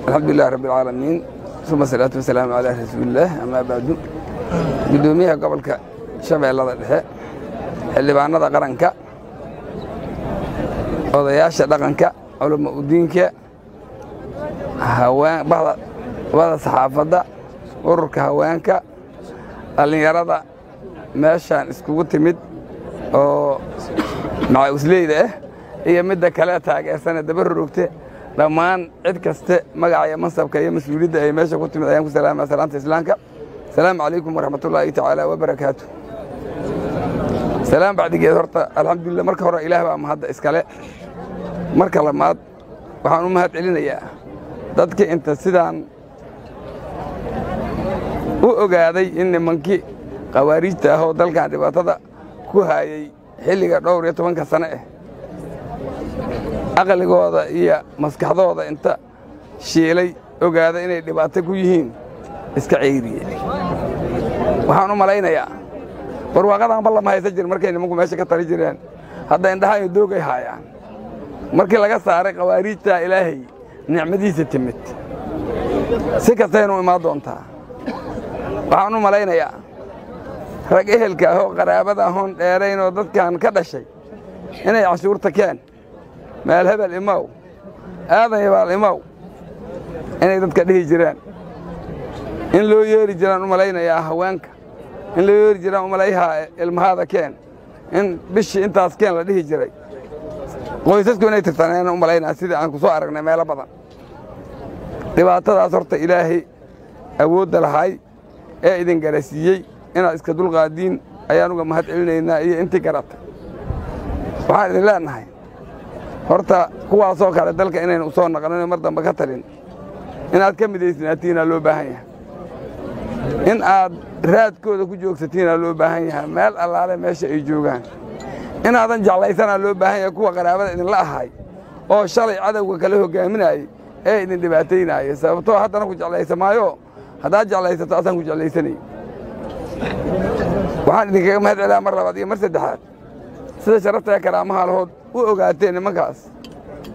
الحمد لله رب العالمين ثم الصلاة والسلام على رسول الله أما بعد. Gudoomiyaha gobolka Shabeellada Dhexe, xildhibaanada qaranka, odayaasha dhaqanka, culamo udiinka, bahda saxaafadda, ururka haweenka, dhallinyarada meeshaan iskugu timid oo macawisleyda ah iyo midda kale taageersane daba rorogte, dhammaan cid kaste magaca iyo mansabka iyo mas-uuliyadda ay meesha ku timid ayaan ku salaamaya salaamta islaamka. Asalaamu calaykum waraxmatullaahi tacaala wabarakaatu. Salaam bacdigeed, horta alxamdulillah, marka hore Ilaah baa mahadda iskale. Marka labaad waxaan u mahad celinayaa dadka inta sidaan u ogaaday in nimankii khawaariijta ah oo dalkan dhibaatada ku haayey xilliga dhowr iyo tobanka sane ah aqligooda iyo maskaxdooda inta shiilay ogaada inay dhibaato ku yihiin iska ceyriye. Waxaan u malaynayaa barwaaqadanba lama haysan jirin markay nimanku meesha ka tali jireen. Hadda indhahayo doogay haayaan. Markii laga saaray khawaariijtaa Ilaahay nicmadiisa timid, si kastaynu imaan doontaa. Waxaan u malaynayaa rag ehelka ah oo qaraabada ahoon dheerayn oo dadkan ka dhashay inay cashuurta keen, meel hebel imow, aadan yabaal imow inay dadka dhihi jireen, in loo yeeri jiraan u malaynayaa haweenka, in loo yeeri jiraan u malayhaa ilmahaada keen, in bishii intaas keen la dhihi jiray. Qoysasku inay tirtaneen u malaynaa sidii aan ku soo aragnay meelo badan. Dhibaatadaas horta Ilaahay awoodda lahay ee idin garasiiyey inaad iska dulqaadiin ayaan uga mahad celinaynaa iyo intii garatay. Waxaan idin leenahay horta kuwaasoo kale dalka inaynu u soo naqanin mar dambe ka talin, inaad ka midaysnaatiinaa loo baahan yahay, in aad raadkooda ku joogsatiinaa loo baahan yahay meel allaale meesha ay joogaan, inaadan jeclaysanaa loo baahan yahay kuwa qaraabada idinla ahay oo shalay cadowga kala hoggaaminaayey ee idin dhibaataynaaya. Sababtoo haddana ku jeclaysa maayo, haddaad jeclaysato asaan ku jeclaysanay. Waxaan idinkaga mahad celaa mar labaad iyo mar saddexaad sida sharafta ee karaamaha lahood u ogaateen nimankaas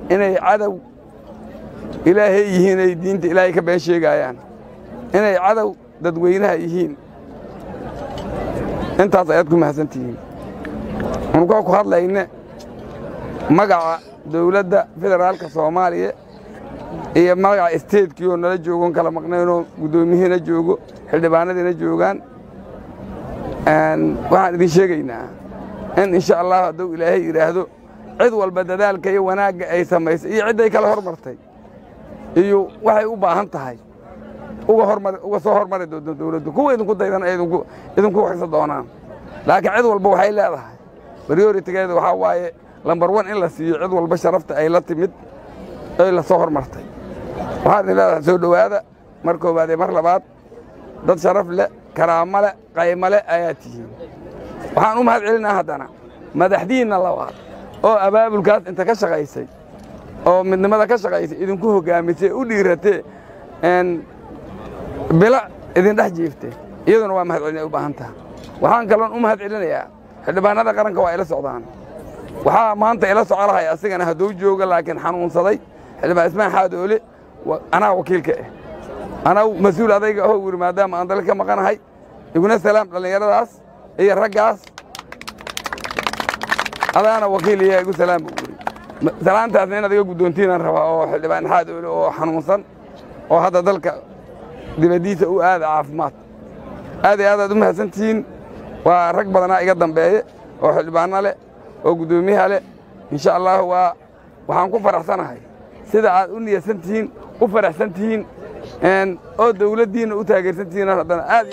inay cadow Ilaahay yihiin, ay diinta Ilaahay ka been sheegaayaan, inay cadow dadweynaha yihiin. Intaas ayaad ku mahadsantihiin. Unukaa ku hadlayne magaca dawladda federaalka Soomaaliya iyo magaca isteedkii oo nala joogoon kala maqnaynoo guddoomiyihiina joogo, xildhibaanadiina joogaan, waxaan idin sheegaynaa in insha Allah hadduu Ilaahay yidhaahdo cid walba dadaalka iyo wanaagga ay samaysay iyo cidday kala hormartay iyo waxay u baahan tahay uga hormar uga soo hormari doonto dawladdu. Kuwa idinku daydan ay idinku waxsa doonaan, laakiin cid walba waxay leedahay priority-geeda. Waxaa waaye lambar 1 in la siiyo cid walba sharafta ay la timid ay la soo hormartay. Waxaan idin leedahay soo dhowaada mar koowaad iyo mar labaad. Dad sharaf leh, karaamo leh, qaymo leh ayaa tihiin. Waxaan u mahad celinaa haddana madaxdiinna labaad oo abaabulkaas inta ka shaqaysay oo midnimada ka shaqaysay, idinku hoggaamisay, u dhiiratee, bila idin dhex jiiftay. Iyaduna waa mahad celin ay u baahan taha. Waxaan kaloon u mahad celinayaa xildhibaanada qaranka, waa ila socdaan. Waxaa maanta ila soco lahay asigana hadduu joogo laakiin xanuunsaday xildhibaan Ismaan Xaadoole. Anaa wakiilka ah, anaa mas-uul adayga ahoo wiri maadaama aan dalka ka maqanahay iguna salaam dhallinyaradaas iyo raggaas, adaana wakiil iyo igu salaam buu wiri. Salaantaasna inaad iga guddoontiinaan rabaa oo xildhibaan Xaadoole oo xanuunsan oo hadda dalka dibaddiisa u aada caafimaad. Aad iyo aad aad u mahadsantihiin. Waa rag badanaa iga dambeeye oo xildhibaanno leh oo guddoomiyaha leh. Insha Allah waa waxaan ku faraxsanahay sida aad u niyadsan tihiin, u faraxsan tihiin oo dawladdiinna u taageersan tihiin haddana aad.